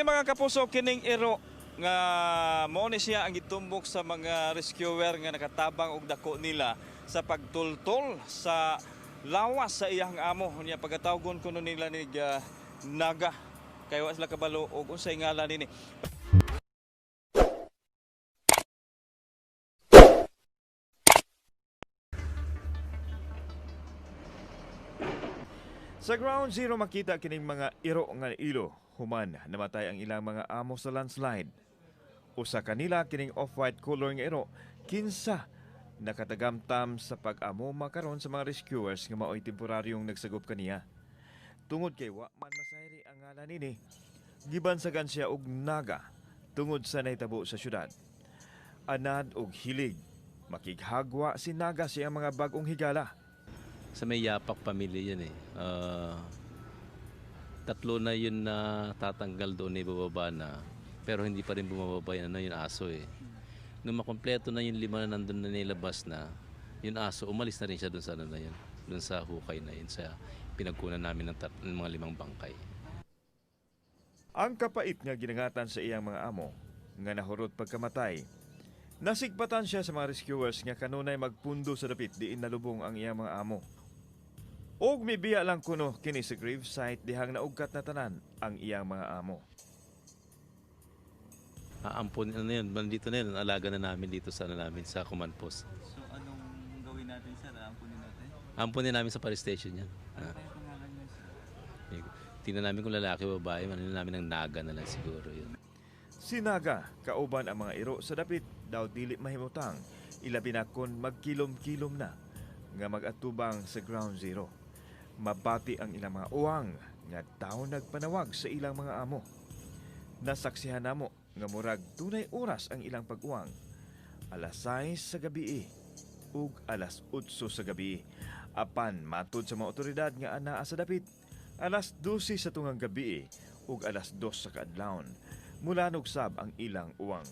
Mga kapuso, kining iro nga mao ni siya ang gitumbok sa mga rescuer nga nakatabang og dako nila sa pagtultol sa lawas sa iyang amo niya. Pagkatawgon kuno nila ni Naga kay wa sila kabalo og unsay ngalan nini. Sa Ground Zero makita kining mga iro nga ilo human namatay ang ilang mga amo sa landslide. Usa kanila kining off-white color nga iro, kinsa nakatagamtam sa pag-amo makaron sa mga rescuers nga maoy temporaryong nagsagop kaniya. Tungod kay wa man masayri ang ngalan nini, gibansagan siya og Naga tungod sa nahitabo sa syudad. Anad og hilig, makighagwa si Naga sa iyang mga bag-ong higala. Sa may Yapak pamilya yan eh. Tatlo na yun na tatanggal doon, ibababa na. Pero hindi pa rin bumababa yun, ano, yung aso eh. Nung makompleto na yung lima na nandun na nilabas na, yung aso, umalis na rin siya doon sa ano na yun, doon sa hukay na yun, sa pinagkunan namin ng mga limang bangkay. Ang kapait nga ginangatan sa iyang mga amo, nga nahurot pagkamatay. Nasigpatan siya sa mga rescuers nga kanunay magpundo sa dapit diin nalubong ang iyang mga amo. Og mibiya lang kuno kini sa grave site dihang naugkat na tanan ang iyang mga amo. Aampon, ano yun, nandito na yun, alaga na namin dito sa ano namin, sa command post. So anong gawin natin, sir? Ampunin natin? Amponin namin sa police station yan. Ano kaya pangalan niya, sir? Tingnan namin kung lalaki o babae, ano namin ng Naga na lang siguro yun. Sinaga kauban ang mga iro sa dapit daw dili mahimutang, ilabi na kon magkilom-kilom na nga mag-atubang sa Ground Zero. Mabati ang ilang mga uwang nga daw nagpanawag sa ilang mga amo. Nasaksihan namo nga murag dunay oras ang ilang pag-uwang. Alas 6 sa gabi ug alas 8 sa gabi. Apan matud sa mga otoridad nga anaa sa dapit, alas 12 sa tungang gabi ug alas 2 sa kaadlawon mula nugsab ang ilang uwang.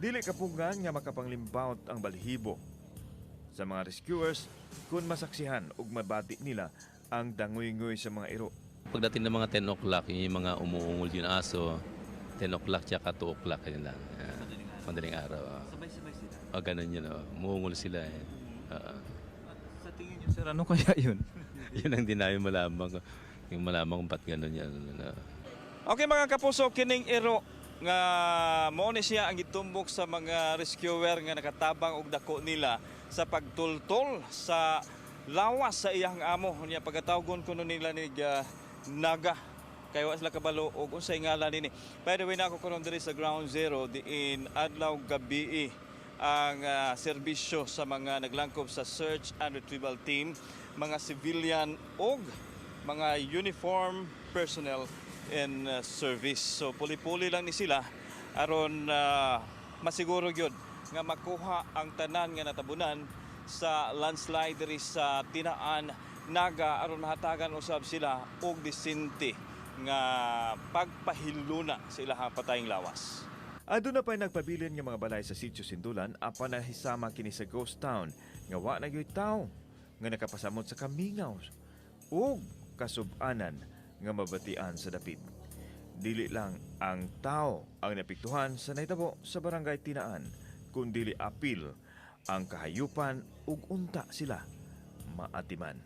Dili kapugngan nga makapanglimbawot ang balhibo sa mga rescuers kung masaksihan ug mabati nila ang danguy-nguy sa mga iro. Pagdating ng mga 10 o'clock, yun yung mga umuungol yung aso, 10 o'clock tsaka 2 o'clock yun lang. Madaling araw. Sabay-sabay sila. Oh, ganun yun. Oh. Umuungol sila eh. Sa tingin niyo, sir, ano kaya yun? Yun ang di namin malaman. Yung malaman kung ba't ganun yan. Ano. Okay, mga kapuso, kining iro nga mao ni siya ang gitumbok sa mga rescuer nga nakatabang og dako nila sa pagtultol sa lawas sa iyang amo niya. Pagkatawgon kuno nila ni Naga kay wa sila kabalo og unsay ngalan nini. By the way, na ako karon diri sa Ground Zero diin adlaw gabi ang serbisyo sa mga naglangkob sa search and retrieval team, mga civilian og mga uniform personnel in service. So puli-puli lang ni sila aron masiguro gyud nga makuha ang tanan nga natabunan sa landslide diri sa Tinaan, Naga, aron mahatagan usab sila og disente nga pagpahiluna sa ilahang patayng lawas. Aduna pa'y nagpabilin nga mga balay sa Sitio Sindulan apan nahisama kini sa ghost town nga wa na gyud tawo nga nakapasamot sa kamingaw ug kasubanan nga mabatian sa dapit. Dili lang ang tao ang napiktuhan sa nahitabo sa Barangay Tinaan, kundili apil ang kahayupan ug unta sila maatiman.